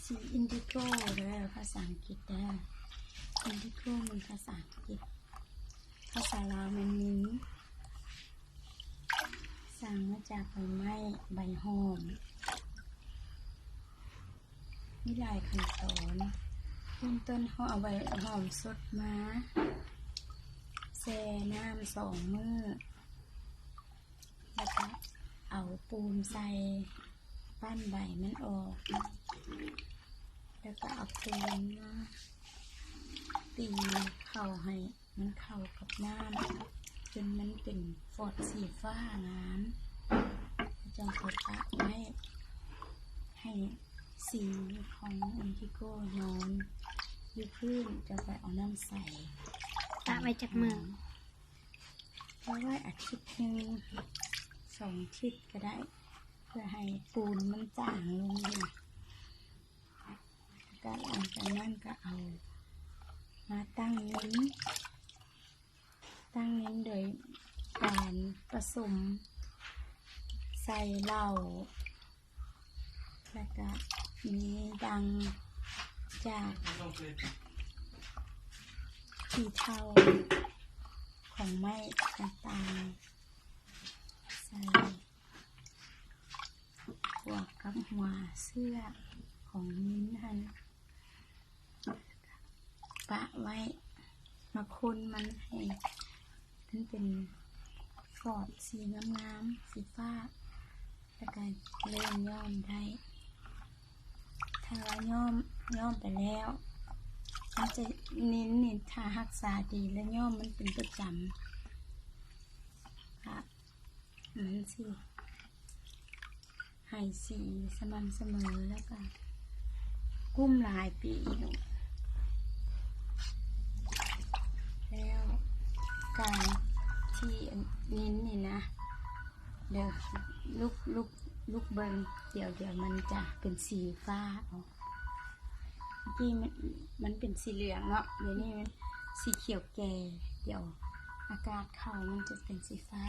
ສີອິນດິໂກ້ເດີ ພາສາອັງກິດເດີ ອິນດິໂກ້ແມ່ນພາສາອັງກິດ ພາສາລາວແມ່ນມິນ ສ້າງມາຈາກໃບໄມ້ ໃບຫອມ ມີຫຼາຍຂັ້ນຕອນ ເລີ່ມຕົ້ນເຮົາເອົາໃບຫອມສົດມາແຊ່ນ້ຳສອງມື້ ແລ້ວກະເອົາປູນໃສ່ ປັ້ນໃບມັນອອກ ແລ້ວກະເອົາປູນມາຕີເຂົ້າໃຫ້ມັນເຂົ້າກັບນ້ຳ ຈົນມັນເປັນຟອດສີຟ້າງາມ ຈັ່ງເອົາປະໄວ້ໃຫ້ສີຂອງອິນດິໂກ້ນອນຢູ່ພື້ນ ຈັ່ງຄ່ອຍເອົານ້ຳໃສ່ ປະໄວ້ຈັກມື້? ປະໄວ້ອາທິດໜຶ່ງ ສອງອາທິດກະໄດ້ ເພື່ອໃຫ້ປູນມັນຈາງລົງຫັ້ນນະ ກະຫຼັງຈາກນັ້ນກະເອົາມາຕັ້ງເນັນ ຕັ້ງເນັນໂດຍການປະສົມໃສ່ເຫຼົ້າ ແລ້ວກະມີດັງຈາກຂີ້ເຖົ້າຂອງໄມ້ຕ່າງໆໃສ່ ບວກກັບຫົວເຊື້ອຂອງມິນຫັ້ນ ປະໄວ້ ມາຄົນມັນໃຫ້ມັນເປັນຟອດສີງາມໆ ສີຟ້າ ແລ້ວກະເລີ່ມຍ້ອມໄດ້ ຖ້າວ່າຍ້ອມ ຍ້ອມໄປແລ້ວ ມັນຈະ ເນັນນີ້ ຖ້າຮັກສາດີ ແລະ ຍ້ອມມັນເປັນປະຈຳ ກະມັນຊິໃຫ້ສີສະໝ່ຳສະເໝີ ແລ້ວກະກຸ້ມຫຼາຍປີຢູ່ ແລ້ວການທີ່ເນັນນີ້ນະ ເດີ ລຸກ ລຸກ ລຸກເບິ່ງ ດຽວ ດຽວມັນຈະເປັນສີຟ້າອອກ ເມື່ອກີ້ມັນ ມັນເປັນສີເຫຼືອງເນາະ ດຽວນີ້ມັນສີຂຽວແກ່ ດຽວອາກາດເຂົ້າມັນຈະເປັນສີຟ້າ.